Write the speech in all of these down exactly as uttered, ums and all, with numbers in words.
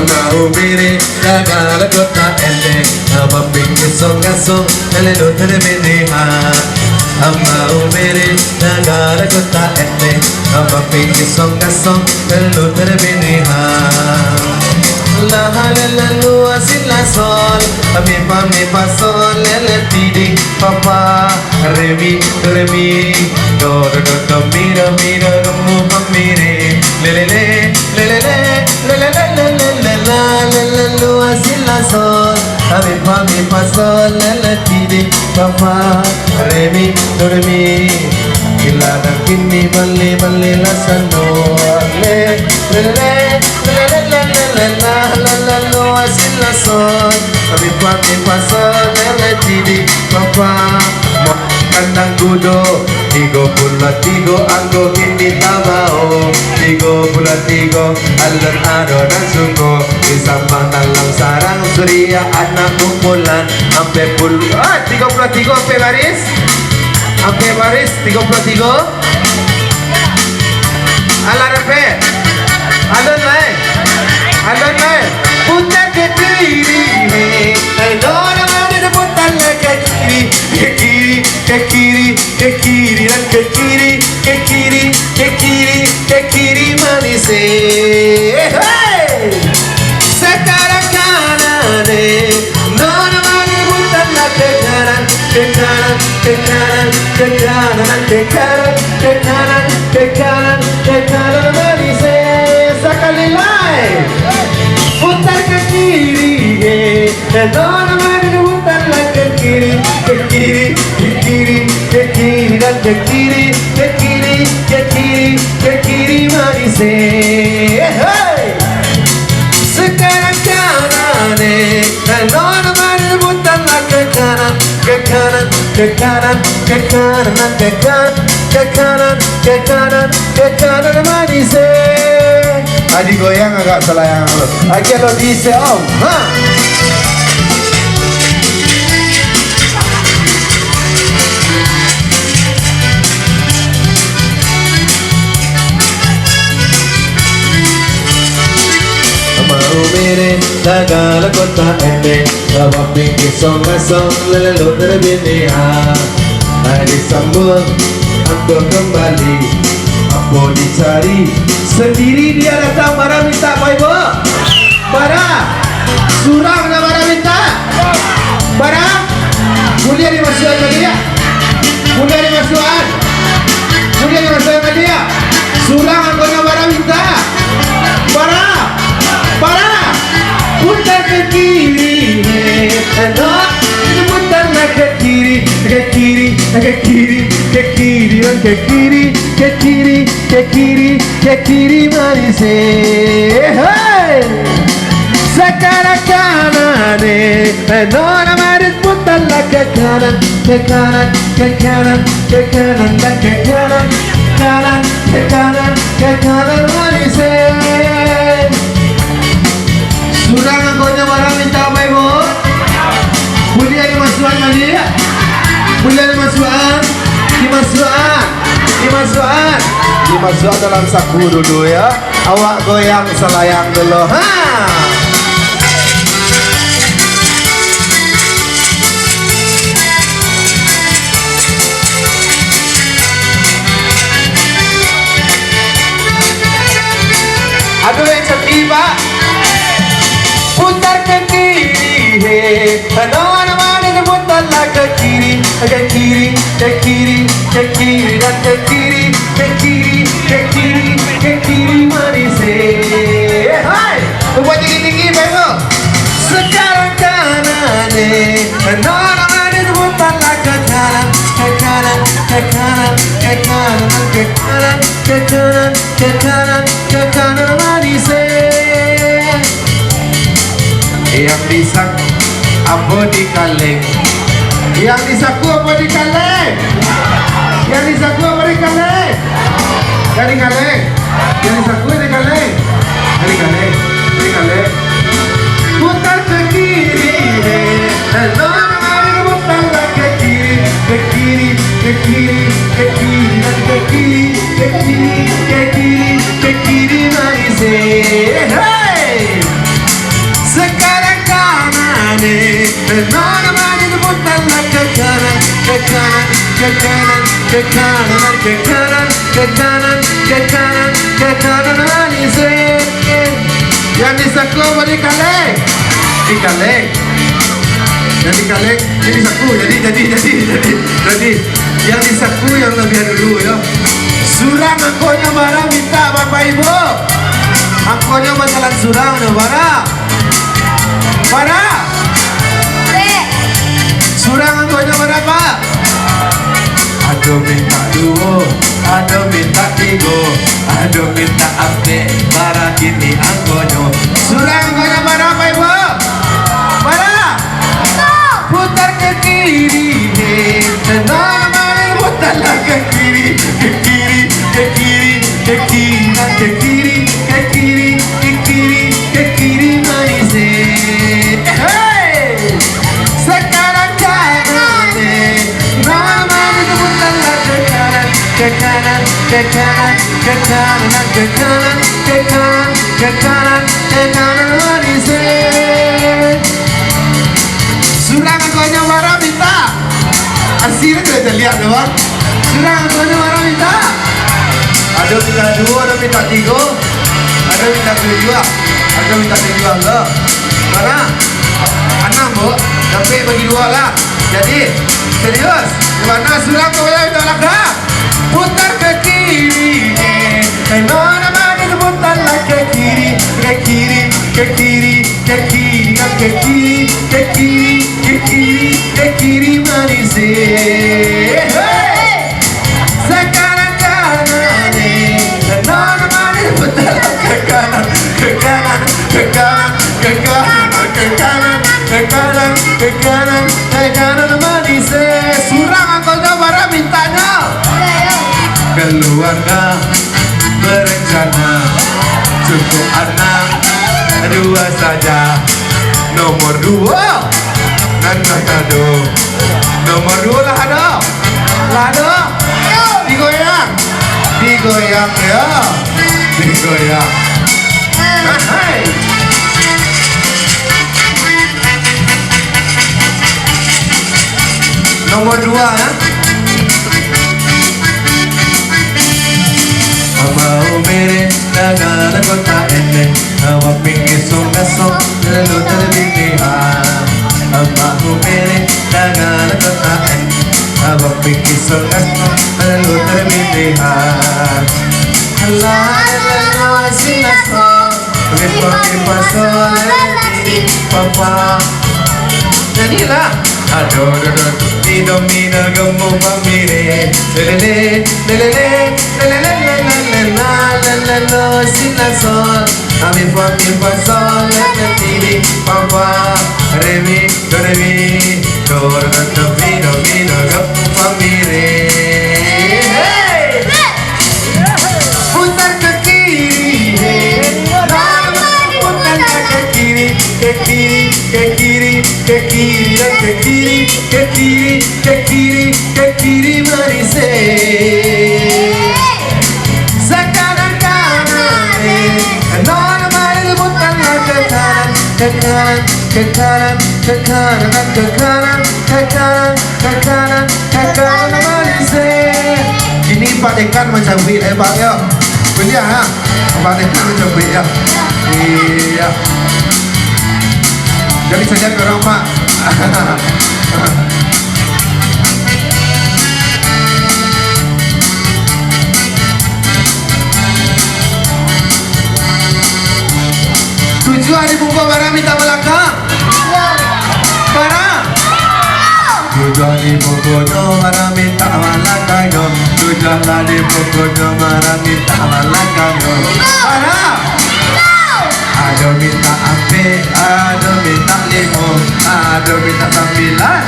Amau miri, daga lagu ta endek, abang pinggi song gasong, lelo terbini ha. Amau miri, daga lagu ta endek, abang pinggi song gasong, lelo terbini ha. La ha la la lu a si la sol, a mi fa mi fa sol, le le ti di, fa fa, re mi, do re mi, do do do do mi do mi do do mu fa mi re, le le le, le le le, le le le, le le le, la le le lu a si la sol, a mi fa mi fa sol, le le ti di, fa fa, re mi, do re mi. Kila nan kini bali bali la sano, le le le, le le le, le le le, la le le lu a si la sol, a mi fa mi fa sol, le le ti di, fa fa. Mo kanang kudo, tigo puluah tigo anggo kini tabao. Tigo puluah tigo, alun ado nan sungko. Di sambang dalam sarang, suria anak kumpulan. Ampek puluah, ah, tigo puluah tigo, ampek baris. Ampek baris, tigo puluah tigo. Alah repet. Alun lai. Alun lai. Putar ke kiri, hei. Hei, no, no, no, no, putar lai ke kiri. Ke kiri, ke kiri, ke kiri, dan ke kiri, ke kiri, ke kiri, ke kiri manis, eh. Hei! Sekarang kanan, eh. No, no, no, no, putar lai ke kanan. Ke kanan, ke kanan, ke kanan, ke kanan, ke kanan, ke kanan, ke kanan, manis, eh. Sakali lai. Putar ke kiri, eh. Ke kanan, manis, putar lai ke kiri, ke kiri, ke kiri, ke kiri, dan ke kiri, ke kiri, ke kiri, ke kiri, manis, eh. Hei! Sekarang kanan, eh. Kanan, mari putar lah ke kanan, ke kanan, ke kanan, ke kanan, ke kanan, ke kanan, ke kanan, manis, eh. Adi goyang agak salayang tu. Lagi kalau di se-, om. Ha. Mau miri, daga lah kota ini, bawa pinggir songasong, lelo terbini, ha. Mari sambut, angkut kembali, apa dicari, sendiri dia datang, bara minta, Bapak Ibu. Bara. Surang nak bara minta. Bara. Buliah dimasuakan baliak. Buliah dimasuakan. Buliah dimasuakan baliak. Surang angkutnyo bara minta. Bara. Bara. Putar ke kiri. Putar lah ke kiri. Ke kiri. Ke kiri. Ke kiri. Ke kiri. Ke kiri. Ke kiri. Ke kiri manis, eh. Hei! Sekarang kanan, eh. Eh, nona manis putar lah ke kanan, ke kanan, ke kanan, ke kanan, dan ke kanan, kanan, ke kanan, ke kanan manis, eh. Surang angkutnyo bara minta, Bapak Ibu. Buliah dimasuakan baliak. Buliah dimasuakan. Dimasuakan. Dimasuakan. Dimasuakan dalam saku dulu, ya. Awak goyang salayang dulu. Ha. Aduh, yang sedih, Pak. Putar ke kiri, he. Aduh, aduh, aduh, putar lah ke kiri, ke kiri, ke kiri, ke kiri, dan ke kiri, ke kiri, ke kiri, ke kiri, manis, he. Hai, buat tinggi-tinggi, Pak Ibu. Sekarang kanan, he. Aduh, aduh, aduh, putar lah ke kanan, ke kanan, ke kanan, ke kanan, ke kanan, ke kanan, ke kanan, ke kanan, manis, eh. Yang di saku apo di kaleng? Yang di saku apo di kaleng? Yang di saku apo di kaleng? Yang di kaleng. Yang di saku di kaleng. Yang di kaleng. Yang di kaleng. Putar ke kiri, eh. Lalu putar lah ke kiri, ke kiri, ke kiri, ke kiri, dan ke kiri, ke kiri, ke kiri, ke kiri, manis, eh. Hei! Ke kanan, ke kanan, ke kanan, ke kanan, ke kanan, ke kanan, manis, eh. Yang di saku bari kalek. Di kalek. Yang di kalek, yang di saku. Jadi, jadi, jadi, jadi, jadi. Yang di saku yang labiah dulu, yo. Surang angkonyo bara mintak, Bapak Ibu. Angkonyo bajalan surang, yo, bara. Bara? Dek. Surang angkonyo bara, Pak? Ado mintak duo, ado mintak tigo, ado mintak ampek, bara kini angkonyo. Surang angkonyo bara, Pak Ibu? Bara? Putar ke kiri, eh. Putarlah ke kiri, ke kiri, ke kiri, ke kiri, ke kiri, ke kiri, ke kiri, manis, eh. Hei! Sekarang kanan, eh. Manis, putarlah ke kanan, ke kanan, ke kanan, ke kanan, ke kanan, ke kanan, ke kanan, manis, eh. Surang angkonyo bara mintak. Asli tu dah lihat tu, Bang. Surang angkonyo bara mintak. Ado mintak duo, ado mintak tigo, ado mintak tujuah, ado mintak tujuah lo. Bara? Anam, Bu. Sampai bagi duo lah. Jadi, serius. Di mana surang tu, boleh minta langkah? Putar ke kiri, eh. Eh, nona manis, putarlah ke kiri, ke kiri, ke kiri, ke kiri, ke kiri, ke kiri, ke kiri, ke kiri, manis, eh. Hei! Sekarang kanan, eh. Eh, nona manis, putarlah ke kanan, ke kanan, ke kanan, ke kanan, ke kanan, ke kanan, ke kanan, ke kanan, manis, eh. Surang angkonyo bara mintaknyo. Keluarga berencana, cukup anak dua saja. Nomor dua, nan lah ado. Nomor dua lah ado. Lah ado. Digoyang. Digoyang, yo. Digoyang. Hai. Nomor dua, yo. Amau mereh, dagang kota eneng, awak pikir song-gasong, lalu terbintih. Amau mereh, dagang kota eneng, awak pikir song-gasong, lalu terbintih. Lah, lah, lah, sing-gasong. Papa. Nyanyilah. Ado, do, do, mi, do, mi, do, gemu, fa, mi, re. Lelele, lelele, lelele, lelele, la, la, la, lo, si, la, sol. A, mi, fa, mi, fa, sol, la, la, ti, ri, fa, fa, re, mi, do, re, mi, do, do, do, do, mi, do, mi, do, gemu, fa, mi, re. Hey! Putar ke kiri, putar ke kiri, ke kiri, ke kiri, ke kiri, dan ke kiri, ke kiri, ke kiri, ke kiri, manis, eh. Sekarang kanan, eh. Normal, putarlah ke kanan, ke kanan, ke kanan, ke kanan, dan ke kanan, ke kanan, ke kanan, ke kanan, manis, eh. Kini Pak Dekan mancabuik, eh, Pak, yo. Kuliah, ha? Pak Dekan mancabuik, yo. Iyo. Jadi saja ke orang, Pak. Tujuah di muko bara mintak balakang. Bara? Tujuah di mukonyo bara mintak balakangnyo. Tujuah lah di mukonyo bara mintak balakangnyo. Bara? Ado mintak ampek, ado mintak limo, ado mintak sambilan.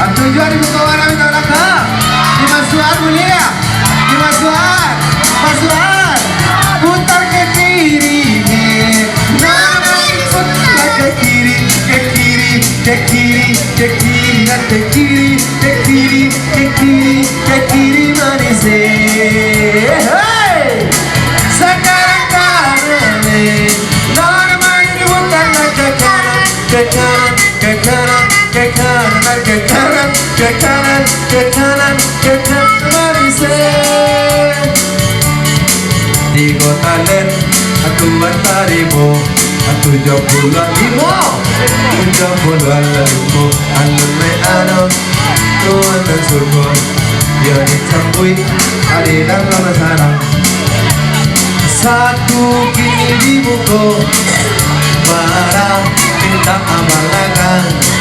Ah, tujuah di muko bara mintak balakang. Dimasuak buliah. Dimasuak. Masuak. Putar ke kiri. Nah, putar ke kiri, ke kiri, ke kiri, ke kiri, dan ke kiri, ke kiri, ke kiri, ke kiri, manis, eh. Hei! Sekarang kanan, eh. Normal, putarlah ke kanan, ke kanan, ke kanan, ke kanan, ke kanan, ke kanan, ke kanan, ke Ke kanan, ke kanan, manis, eh. Tigo talen, aku tarimo. Tujuah puluah limo. Tujuah puluah limo. Alun lai ado, Tuhan nan suko. Yo ditampuik, adi dalam sarang. Satu kini di muko, bara mintak amalkan.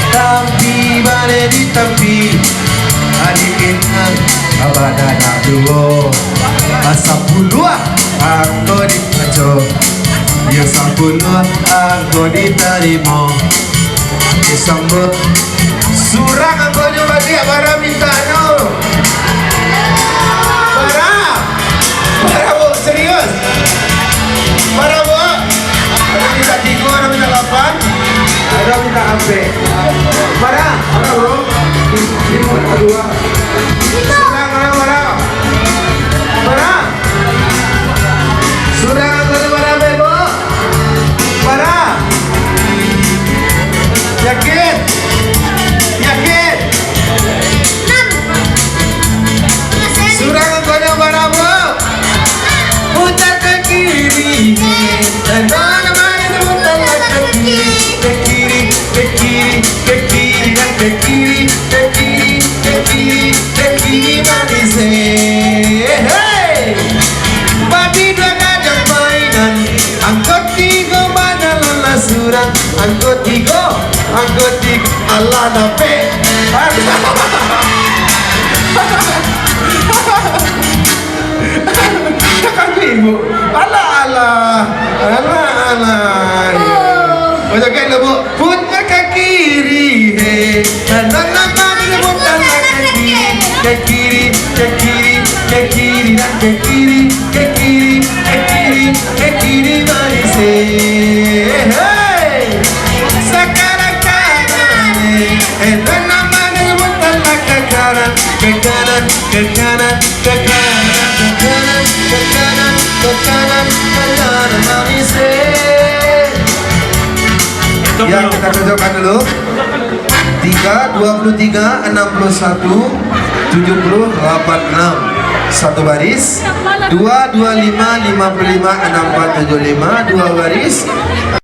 Tapi baleh ditampi, adi mintak abah dadah duo. Sapuluah angko dipaco, yo sapuluah angko ditarimo. Disambut. Surang angkonyo baliak, bara mintaknyo. Bara. Bara, Bu, serius. Bara, Bu. Ado mintak tigo, ado mintak lapan, ado mintak ampek. Bara, bara, bro. Ini bara dua. Surang, bara, bara. Bara. Surang angkonyo bara, Bu. Bara. Yakin? Yakin? Surang angkonyo bara, Bu. Putar ke kiri. Dan mana-mana putar ke kiri. Ke kiri, ke kiri, ke kiri, dan ke kiri, ke kiri, ke kiri, ke kiri, manis, eh. Hei! Babi dua gadang mainan, angko tigo bana lalah surang, angko tigo, angko tigo, alah dapek. Takkan ibu. Alah, alah. Alah, alah. Macam kan lah, Bu. Putar ke kiri, hei. Dan nama dia putar ke kiri. Ke kiri, ke kiri, ke kiri, dan ke kiri, ke kiri, ke kiri, ke kiri, manis, eh. Hei. Sekarang kanan, eh. Eh, dan nama dia putar ke kanan, ke kanan, ke kanan, ke kanan, ke kanan, ke kanan, ke kanan, manis, eh. Ya, kita cocokkan dulu. Tiga, dua puluh tiga, enam puluh satu, tujuh puluh, delapan enam. Satu baris. Dua, dua lima, lima puluh lima, enam empat tujuh lima. Dua baris.